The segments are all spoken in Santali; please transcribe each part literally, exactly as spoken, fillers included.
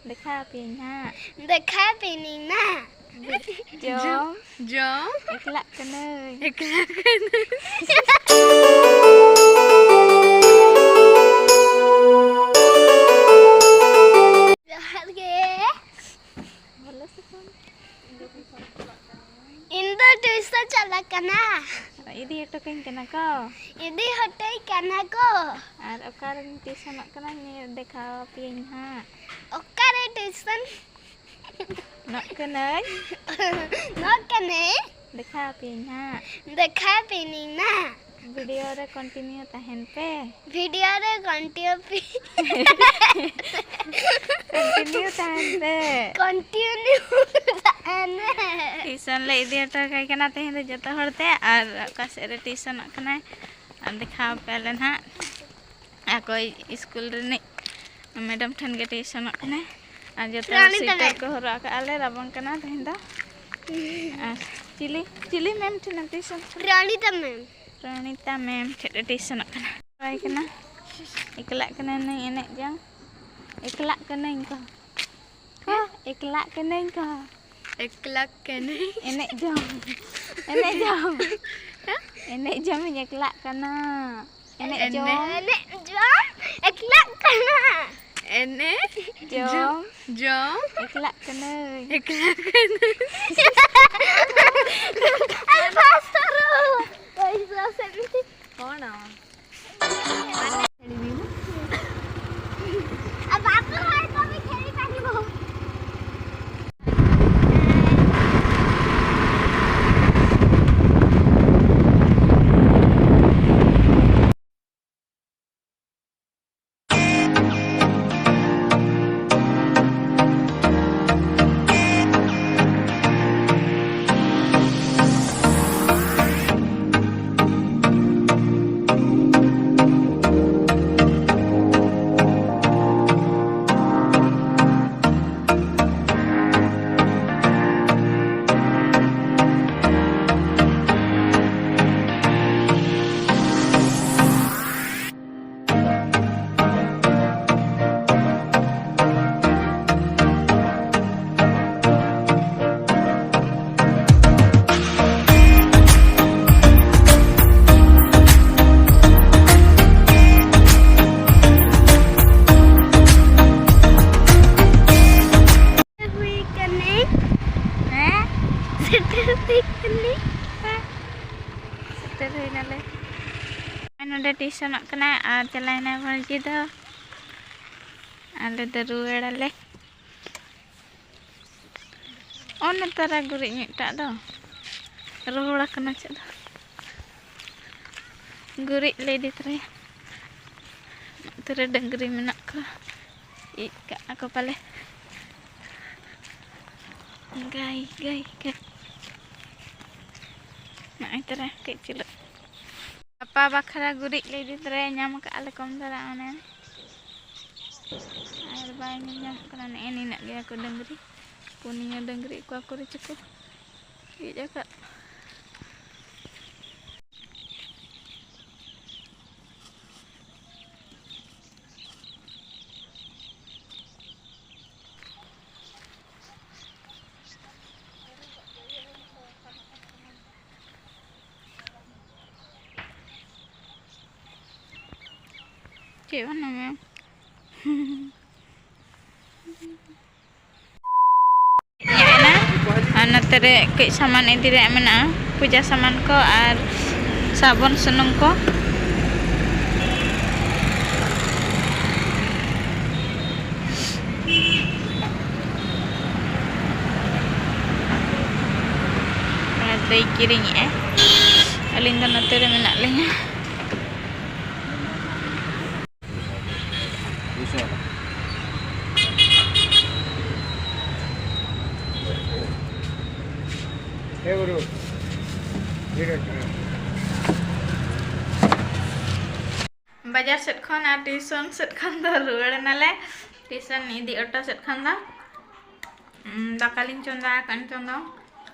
ᱫᱮᱠᱷᱟᱣ ᱟᱯᱮᱭᱟᱹᱧ ᱦᱟᱸᱜ᱾ ᱫᱮᱠᱷᱟᱣ ᱟᱯᱮᱭᱟᱹᱧ ᱱᱟ᱾ ᱡᱚᱢ᱾ ᱡᱚᱢ᱾ ᱮᱠᱞᱟᱜ ᱠᱟᱹᱱᱟᱹᱧ᱾ ᱮᱠᱞᱟᱜ ᱠᱟᱹᱱᱟᱹᱧ᱾ ᱡᱚᱦᱟᱨ ᱜᱮ᱾ ᱵᱷᱟᱞᱮ ᱥᱮ ᱠᱚᱢ? ᱤᱧ ᱫᱚ ᱴᱤᱭᱩᱥᱚᱱ ᱪᱟᱞᱟᱜ ᱠᱟᱱᱟ᱾ ᱤᱫᱤ ᱦᱚᱴᱚ ᱠᱟᱹᱧ ᱠᱟᱱᱟ ᱠᱚ᱾ ᱤᱫᱤ ᱦᱚᱴᱚᱭ ᱠᱟᱱᱟ ᱠᱚ᱾ ᱟᱨ ᱚᱠᱟᱨᱮᱧ ᱴᱤᱭᱩᱥᱚᱱᱚᱜ ᱠᱟᱱᱟ, ᱱᱤᱭᱟᱹ ᱫᱮᱠᱷᱟᱣ ᱟᱯᱮᱭᱟᱹᱧ ᱦᱟᱸᱜ᱾ ᱚᱠᱟᱨᱮ ᱴᱤᱭᱩᱥᱚᱱ? ᱱᱚᱜ ᱠᱟᱹᱱᱟᱹᱧ᱾ ᱱᱚᱜ ᱠᱟᱹᱱᱟᱹᱧ᱾ ᱫᱮᱠᱷᱟᱣ ᱟᱯᱮᱭᱟᱹᱧ ᱦᱟᱸᱜ᱾ ᱫᱮᱠᱷᱟᱣ ᱟᱯᱮᱭᱟᱹᱧ ᱱᱟ᱾ ᱵᱷᱤᱰᱤᱭᱳ ᱨᱮ ᱠᱚᱱᱴᱤᱱᱤᱭᱩ ᱛᱟᱦᱮᱱ ᱯᱮ᱾ ᱵᱷᱤᱰᱤᱭᱳ ᱨᱮ ᱠᱚᱱᱴᱤᱱᱤᱭᱩ ᱯᱮ᱾ ᱠᱚᱱᱴᱤᱱᱤᱭᱩ ᱛᱟᱦᱮᱱ ᱯᱮ᱾ ᱠᱚᱱᱴᱤᱱᱤᱭᱩ ᱛᱟᱦᱮᱱ ᱯᱮ᱾ ᱴᱤᱭᱩᱥᱚᱱ ᱞᱮ ᱤᱫᱤ ᱦᱚᱴᱚ ᱠᱟᱭ ᱠᱟᱱᱟ ᱛᱮᱦᱮᱧ ᱫᱚ ᱡᱚᱛᱚ ᱦᱚᱲ ᱛᱮ, ᱟᱨ ᱚᱠᱟ ᱥᱮᱫ ᱨᱮ ᱴᱤᱭᱩᱥᱚᱱᱚᱜ ᱠᱟᱱᱟᱭ, ᱟᱨ ᱫᱮᱠᱷᱟᱣ ᱟᱯᱮᱭᱟᱞᱮ ᱱᱟᱦᱟᱜ᱾ ᱚᱠᱚᱭ ᱥᱠᱩᱞ ᱨᱤᱱᱤᱡ ᱢᱮᱰᱟᱢ ᱴᱷᱮᱱ ᱜᱮ ᱴᱤᱭᱩᱥᱚᱱᱚᱜ ᱠᱟᱱᱟᱭ᱾ ᱟᱨ ᱡᱚᱛᱚ ᱨᱟᱱᱤ ᱥᱩᱭᱮᱴᱟᱨ ᱛᱟᱞᱮ᱾ ᱠᱚ ᱦᱚᱨᱚᱜ ᱟᱠᱟᱫᱼᱟ ᱞᱮ, ᱨᱟᱵᱟᱝ ᱠᱟᱱᱟ ᱛᱮᱦᱮᱧ ᱫᱚ᱾ ᱟᱨ ᱪᱤᱞᱤ, ᱪᱤᱞᱤ ᱢᱮᱢ ᱴᱷᱮᱱᱮᱢ ᱴᱤᱭᱩᱥᱚᱱ ᱠᱟᱱᱟ? ᱨᱟᱱᱤᱛᱟ ᱢᱮᱢ᱾ ᱨᱟᱱᱤᱛᱟ ᱢᱮᱢ ᱴᱷᱮᱱ ᱮ ᱴᱤᱭᱩᱥᱚᱱᱚᱜ ᱠᱟᱱᱟ᱾ ᱵᱟᱭ ᱠᱟᱱᱟ᱾ ᱮᱠᱞᱟᱜ ᱠᱟᱹᱱᱟᱹᱧ ᱮᱱᱮᱡ ᱡᱚᱝ᱾ ᱮᱠᱞᱟᱜ ᱠᱟᱹᱱᱟᱹᱧ ᱠᱚ᱾ ᱠᱚ, ᱮᱠᱞᱟᱜ ᱠᱟᱹᱱᱟᱹᱧ ᱠᱚ᱾ ᱮᱠᱞᱟᱜ ᱠᱟᱹᱱᱟᱹᱧ᱾ ᱮᱱᱮᱡ ᱡᱚᱝ᱾ ᱮᱱᱮᱡ ᱡᱚᱝ᱾ ᱮᱱᱮᱡ ᱡᱚᱝ ᱤᱧ ᱮᱠᱞᱟᱜ ᱠᱟᱱᱟ᱾ ᱮᱱᱮᱡ ᱮᱱᱮᱡ᱾ ᱡᱚᱝ᱾ ᱮᱱᱮᱡ ᱡᱚᱝ ᱮᱠᱞᱟᱜ ᱠᱟᱱᱟ᱾ ᱮᱱᱮᱡ ᱡᱚᱝ᱾ ᱡᱚᱝ᱾ ᱡᱚᱝ᱾ ᱮᱠᱞᱟᱜ ᱠᱟᱹᱱᱟᱹᱧ᱾ ᱮᱠᱞᱟᱜ ᱠᱟᱹᱱᱟᱹᱧ᱾ ᱟᱨ ᱯᱟᱥ ᱛᱚᱨᱚ᱾ ᱯᱚᱭᱥᱟ ᱥᱮ ᱢᱤᱫᱴᱤᱡ᱾ ᱠᱚᱱᱚ᱾ ᱟᱨ ᱵᱟᱯᱮ ᱦᱚᱲ ᱠᱚ ᱢᱤᱫ ᱴᱷᱮᱱ ᱛᱟᱦᱮᱸ ᱠᱚ᱾ ᱴᱤᱭᱩᱥᱚᱱᱚᱜ ᱠᱟᱱᱟᱭ ᱟᱨ ᱪᱟᱞᱟᱣᱮᱱᱟᱭ ᱵᱷᱟᱹᱡᱤ ᱫᱚ᱾ ᱟᱞᱮ ᱫᱚ ᱨᱩᱣᱟᱹᱲᱟᱞᱮ᱾ ᱚᱱᱮ ᱛᱟᱨᱟ ᱜᱩᱨᱤᱡ ᱢᱤᱫᱴᱟᱜ ᱫᱚ ᱨᱚᱦᱚᱲ ᱟᱠᱟᱱᱟ ᱪᱮᱫ ᱫᱚ᱾ ᱜᱩᱨᱤᱡ ᱞᱮ ᱤᱫᱤ ᱛᱚᱨᱟᱭᱟ᱾ ᱱᱚᱛᱮ ᱨᱮ ᱰᱟᱹᱝᱨᱤ ᱢᱮᱱᱟᱜ ᱠᱚᱣᱟ, ᱤᱡ ᱠᱟᱜᱼᱟ ᱠᱚ ᱯᱟᱞᱮ᱾ ᱜᱟᱹᱭ, ᱜᱟᱹᱭ, ᱜᱟᱹᱭ᱾ ᱱᱚᱜᱼᱚᱭ ᱛᱟᱨᱟ ᱠᱟᱹᱡ ᱪᱩᱞᱩᱜ᱾ ᱜᱟᱯᱟ ᱵᱟᱠᱷᱨᱟ ᱜᱩᱨᱤᱡ ᱞᱮ ᱤᱫᱤ ᱛᱚᱨᱟᱭᱟ, ᱧᱟᱢ ᱠᱟᱜᱼᱟ ᱞᱮ ᱠᱚᱢ ᱫᱷᱟᱨᱟ ᱚᱱᱮ᱾ ᱟᱨ ᱵᱟᱭ ᱧᱮᱞ ᱧᱟᱢᱚᱜ ᱠᱟᱱᱟ, ᱱᱮᱜᱼᱮ ᱱᱤᱱᱟᱹᱜ ᱜᱮᱭᱟ ᱠᱚ ᱰᱟᱹᱝᱨᱤ᱾ ᱯᱩᱱᱭᱟᱹ ᱰᱟᱹᱝᱨᱤ ᱚᱠᱟ ᱠᱚᱨᱮ ᱪᱚᱠᱚ ᱤᱡ ᱟᱠᱟᱫ᱾ ᱪᱮᱫ ᱵᱟᱹᱱᱩᱜᱼᱟ? ᱦᱮᱡ ᱮᱱᱟ᱾ ᱟᱨ ᱱᱚᱛᱮ ᱨᱮ ᱠᱟᱹᱡ ᱥᱟᱢᱟᱱ ᱤᱫᱤ ᱨᱮᱭᱟᱜ ᱢᱮᱱᱟᱜᱼᱟ, ᱯᱩᱡᱟ ᱥᱟᱢᱟᱱ ᱠᱚ ᱟᱨ ᱥᱟᱵᱚᱱ ᱥᱩᱱᱩᱢ ᱠᱚ᱾ ᱟᱨ ᱫᱟᱹᱭ ᱠᱤᱨᱤᱧᱮᱜᱼᱟᱭ, ᱟᱹᱞᱤᱧ ᱫᱚ ᱱᱚᱛᱮ ᱨᱮ ᱢᱮᱱᱟᱜ ᱞᱤᱧᱟ᱾ ᱵᱟᱡᱟᱨ ᱥᱮᱫ ᱠᱷᱚᱱ ᱟᱨ ᱴᱤᱭᱩᱥᱚᱱ ᱥᱮᱫ ᱠᱷᱚᱱ ᱫᱚ ᱨᱩᱣᱟᱹᱲ ᱮᱱᱟᱞᱮ᱾ ᱴᱤᱭᱩᱥᱚᱱ ᱤᱫᱤ ᱚᱴᱳ ᱥᱮᱫ ᱠᱷᱚᱱ ᱫᱚ, ᱩᱸ, ᱫᱟᱠᱟ ᱞᱤᱧ ᱪᱚᱸᱫᱟ ᱟᱠᱟᱫ ᱱᱤᱛᱚᱝ ᱫᱚ᱾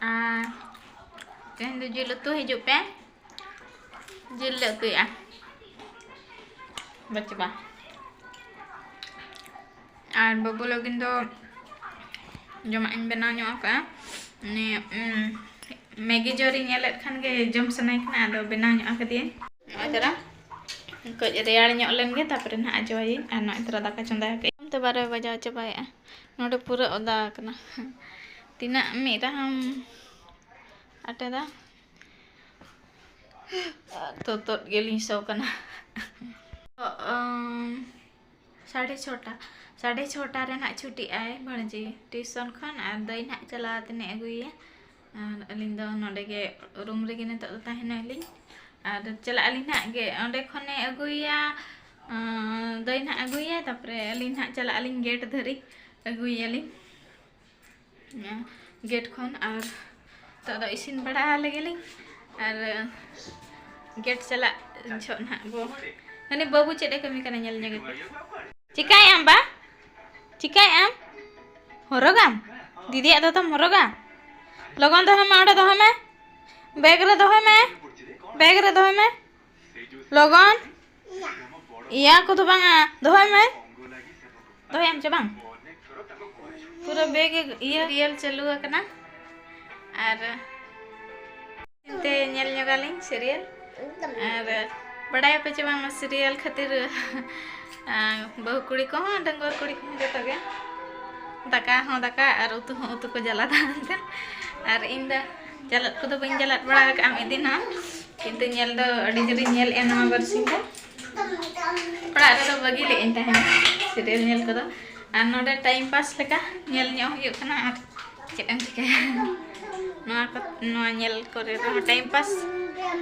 ᱟᱨ ᱛᱮᱦᱮᱧ ᱫᱚ ᱡᱤᱞ ᱩᱛᱩ, ᱦᱤᱡᱩᱜ ᱯᱮ, ᱡᱤᱞ ᱞᱮ ᱩᱛᱩᱭᱟ᱾ ᱵᱟᱪᱵᱟ᱾ ᱟᱨ ᱵᱟᱹᱵᱩ ᱞᱟᱹᱜᱤᱫ ᱫᱚ ᱡᱚᱢᱟᱜ ᱤᱧ ᱵᱮᱱᱟᱣ ᱧᱚᱜ ᱟᱠᱟᱫᱼᱟ᱾ ᱩᱱᱤ, ᱩᱸ, ᱢᱮᱜᱤ ᱡᱳᱨᱤᱧ ᱧᱮᱞᱮᱫ ᱠᱷᱟᱱ ᱜᱮ ᱡᱚᱢ ᱥᱟᱱᱟᱭᱮ ᱠᱟᱱᱟ, ᱟᱫᱚ ᱵᱮᱱᱟᱣ ᱧᱚᱜ ᱟᱠᱟᱫᱤᱭᱟᱹᱧ᱾ ᱱᱚᱜᱼᱚᱭ ᱛᱟᱨᱟ ᱠᱟᱹᱡ ᱨᱮᱭᱟᱲ ᱧᱚᱜ ᱞᱮᱱ ᱜᱮ, ᱛᱟᱨᱯᱚᱨᱮ ᱱᱟᱦᱟᱜ ᱟᱡᱚᱣᱟᱭᱟᱹᱧ᱾ ᱟᱨ ᱱᱚᱜᱼᱚᱭ ᱛᱟᱨᱟ ᱫᱟᱠᱟ ᱪᱚᱸᱫᱟ ᱟᱠᱟᱫ ᱟᱹᱧ᱾ ᱛᱚ ᱵᱟᱨᱚᱭ ᱵᱟᱡᱟᱣ ᱪᱟᱵᱟᱭᱮᱫᱼᱟ᱾ ᱱᱚᱰᱮ ᱯᱩᱨᱟᱹ ᱚᱫᱟ ᱟᱠᱟᱱᱟ᱾ ᱛᱤᱱᱟᱹᱜ ᱢᱤᱫ ᱨᱟᱦᱟᱢ ᱟᱴᱮᱫᱟ? ᱛᱚᱛᱚᱫ ᱜᱮᱞᱤᱧ ᱥᱚ ᱠᱟᱱᱟ᱾ ᱚᱢ, ᱥᱟᱲᱮ ᱪᱷᱚᱴᱟ, ᱥᱟᱲᱮ ᱪᱷᱚᱴᱟ ᱨᱮ ᱱᱟᱜ ᱪᱷᱩᱴᱤᱜ ᱟᱭ ᱵᱷᱟᱹᱬᱡᱤ ᱴᱤᱭᱩᱥᱚᱱ ᱠᱷᱚᱱ, ᱟᱨ ᱫᱟᱹᱭ ᱱᱟᱜ ᱪᱟᱞᱟᱣ ᱠᱟᱛᱮ ᱮ ᱟᱹᱜᱩᱭᱮᱭᱟ᱾ ᱟᱨ ᱟᱹᱞᱤᱧ ᱫᱚ ᱱᱚᱰᱮ ᱜᱮ ᱨᱩᱢ ᱨᱮᱜᱮ ᱱᱤᱛᱚᱜ ᱫᱚ ᱛᱟᱦᱮᱱᱟᱞᱤᱧ᱾ ᱟᱨ ᱪᱟᱞᱟᱜ ᱟᱹᱞᱤᱧ ᱱᱟᱜ ᱜᱮ ᱚᱸᱰᱮ ᱠᱷᱚᱱᱮ ᱟᱹᱜᱩᱭᱮᱭᱟ, ᱟᱸ, ᱫᱟᱹᱭ ᱱᱟᱜ ᱟᱹᱜᱩᱭᱮᱭᱟ, ᱛᱟᱨᱯᱚᱨᱮ ᱟᱹᱞᱤᱧ ᱱᱟᱜ ᱪᱟᱞᱟᱜ ᱟᱹᱞᱤᱧ ᱜᱮᱴ ᱫᱷᱟᱹᱨᱤᱡ ᱟᱹᱜᱩᱭᱮᱭᱟᱞᱤᱧ᱾ ᱜᱮᱴ ᱠᱷᱚᱱ᱾ ᱟᱨ ᱱᱤᱛᱚᱜ ᱫᱚ ᱤᱥᱤᱱ ᱵᱟᱲᱟ ᱞᱮᱜᱮ ᱞᱤᱧ᱾ ᱟᱨ ᱜᱮᱴ ᱪᱟᱞᱟᱜ ᱡᱚᱦᱚᱜ ᱱᱟᱦᱟᱜ ᱵᱚ, ᱦᱟᱹᱱᱤ ᱵᱟᱹᱵᱩ ᱪᱮᱫ ᱮ ᱠᱟᱹᱢᱤ ᱠᱟᱱᱟ ᱧᱮᱞ ᱧᱚᱜᱮ ᱯᱮ᱾ ᱪᱤᱠᱟᱹᱭᱮᱫ ᱟᱢ ᱵᱟ? ᱪᱤᱠᱟᱹᱭᱮᱫ ᱟᱢ? ᱦᱚᱨᱚᱜᱟᱢ? ᱫᱤᱫᱤᱭᱟᱜ ᱫᱚᱛᱚᱢ ᱦᱚᱨᱚᱜᱟ? ᱞᱚᱜᱚᱱ ᱫᱚᱦᱚᱭ ᱢᱮ, ᱚᱸᱰᱮ ᱫᱚᱦᱚᱭ ᱢᱮ᱾ ᱵᱮᱜᱽ ᱨᱮ ᱫᱚᱦᱚᱭ ᱢᱮ᱾ ᱵᱮᱜᱽ ᱨᱮ ᱫᱚᱦᱚᱭ ᱢᱮ᱾ ᱞᱚᱜᱚᱱ᱾ ᱤᱭᱟ ᱠᱚᱫᱚ ᱵᱟᱝᱟ, ᱫᱚᱦᱚᱭ ᱢᱮ᱾ ᱫᱚᱦᱚᱭᱟᱢ ᱪᱮ ᱵᱟᱝ? ᱯᱩᱨᱟᱹ ᱵᱮᱜᱽ ᱜᱮ ᱤᱭᱟᱹ ᱨᱤᱭᱮᱞ ᱪᱟᱹᱞᱩ ᱟᱠᱟᱱᱟ᱾ ᱟᱨ ᱛᱮ ᱧᱮᱞ ᱧᱚᱜᱟᱞᱤᱧ ᱥᱤᱨᱤᱭᱟᱞ᱾ ᱟᱨ ᱵᱟᱲᱟᱭᱟᱯᱮ ᱪᱮ ᱵᱟᱝ, ᱥᱤᱨᱤᱭᱟᱞ ᱠᱷᱟᱹᱛᱤᱨ, ᱟᱸ, ᱵᱟᱹᱦᱩ ᱠᱩᱲᱤ ᱠᱚᱦᱚᱸ, ᱰᱟᱺᱜᱩᱣᱟᱹ ᱠᱩᱲᱤ ᱠᱚᱦᱚᱸ ᱡᱚᱛᱚ ᱜᱮ ᱫᱟᱠᱟ ᱦᱚᱸ ᱫᱟᱠᱟ ᱟᱨ ᱩᱛᱩ ᱦᱚᱸ ᱩᱛᱩ ᱠᱚ ᱡᱟᱞᱟᱫᱟ ᱢᱮᱱᱛᱮ᱾ ᱟᱨ ᱤᱧ ᱫᱚ ᱡᱟᱞᱟᱫ ᱠᱚᱫᱚ ᱵᱟᱹᱧ ᱡᱟᱞᱟᱫ ᱵᱟᱲᱟ ᱟᱠᱟᱫᱼᱟ ᱢᱤᱫ ᱫᱤᱱ ᱦᱚᱸ, ᱠᱤᱱᱛᱩ ᱧᱮᱞ ᱫᱚ ᱟᱹᱰᱤ ᱡᱳᱨᱤᱧ ᱧᱮᱞᱮᱫᱼᱟ ᱱᱚᱣᱟ ᱵᱟᱨᱥᱤᱧ ᱫᱚ᱾ ᱚᱲᱟᱜ ᱨᱮᱫᱚ ᱵᱟᱹᱜᱤ ᱞᱮᱫᱟᱹᱧ ᱛᱟᱦᱮᱱ ᱥᱤᱨᱤᱭᱟᱞ ᱧᱮᱞ ᱠᱚᱫᱚ, ᱟᱨ ᱱᱚᱰᱮ ᱴᱟᱭᱤᱢ ᱯᱟᱥ ᱞᱮᱠᱟ ᱧᱮᱞ ᱧᱚᱜ ᱦᱩᱭᱩᱜ ᱠᱟᱱᱟ᱾ ᱟᱨ ᱪᱮᱫ ᱮᱢ ᱪᱤᱠᱟᱹᱭᱟ? ᱱᱚᱣᱟ ᱠᱚ, ᱱᱚᱣᱟ ᱧᱮᱞ ᱠᱚᱨᱮ ᱨᱮᱦᱚᱸ ᱴᱟᱭᱤᱢ ᱯᱟᱥ,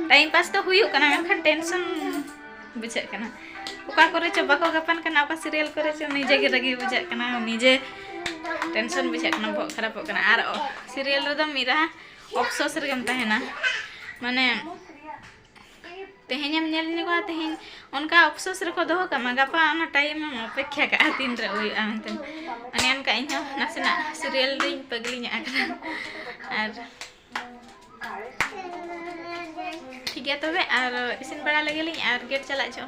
ᱴᱟᱭᱤᱢ ᱯᱟᱥ ᱫᱚ ᱦᱩᱭᱩᱜ ᱠᱟᱱᱟ, ᱢᱮᱱᱠᱷᱟᱱ ᱴᱮᱱᱥᱚᱱ ᱵᱩᱡᱷᱟᱹᱜ ᱠᱟᱱᱟ᱾ ᱚᱠᱟ ᱠᱚᱨᱮ ᱪᱚ ᱵᱟᱠᱚ ᱜᱟᱯᱟᱱ ᱠᱟᱱᱟ, ᱚᱠᱟ ᱥᱤᱨᱤᱭᱟᱞ ᱠᱚᱨᱮ ᱪᱚ ᱱᱤᱡᱮ ᱜᱮ ᱨᱟᱹᱜᱤ ᱵᱩᱡᱷᱟᱹᱜ ᱠᱟᱱᱟ, ᱱᱤᱡᱮ ᱴᱮᱱᱥᱚᱱ ᱵᱩᱡᱷᱟᱹᱜ ᱠᱟᱱᱟ, ᱵᱚᱦᱚᱜ ᱠᱷᱟᱨᱟᱯᱚᱜ ᱠᱟᱱᱟ᱾ ᱟᱨ ᱥᱤᱨᱤᱭᱟᱞ ᱨᱮᱫᱚ ᱢᱤᱫ ᱨᱟᱦᱟ ᱚᱯᱥᱚᱥ ᱨᱮᱜᱮᱢ ᱛᱟᱦᱮᱱᱟ, ᱢᱟᱱᱮ ᱛᱮᱦᱮᱧᱮᱢ ᱧᱮᱞ ᱧᱚᱜᱟ, ᱛᱮᱦᱮᱧ ᱚᱱᱠᱟ ᱚᱯᱥᱚᱥ ᱨᱮᱠᱚ ᱫᱚᱦᱚ ᱠᱟᱢᱟ, ᱜᱟᱯᱟ ᱚᱱᱟ ᱴᱟᱭᱤᱢ ᱮᱢ ᱚᱯᱮᱠᱠᱷᱟ ᱠᱟᱜᱼᱟ ᱛᱤᱱᱨᱮ ᱦᱩᱭᱩᱜᱼᱟ ᱢᱮᱱᱛᱮ᱾ ᱚᱱᱮ ᱚᱱᱠᱟ ᱤᱧᱦᱚᱸ ᱱᱟᱥᱮᱱᱟᱜ ᱥᱤᱨᱤᱭᱟᱞ ᱨᱤᱧ ᱯᱟᱹᱜᱽᱞᱤ ᱧᱚᱜ ᱟᱠᱟᱱᱟ᱾ ᱟᱨ ᱴᱷᱤᱠ ᱜᱮᱭᱟ ᱛᱚᱵᱮ, ᱟᱨ ᱤᱥᱤᱱ ᱵᱟᱲᱟ ᱞᱮᱜᱮ ᱞᱤᱧ ᱟᱨ ᱜᱮᱴ ᱪᱟᱞᱟᱜ ᱡᱚᱦᱚᱜ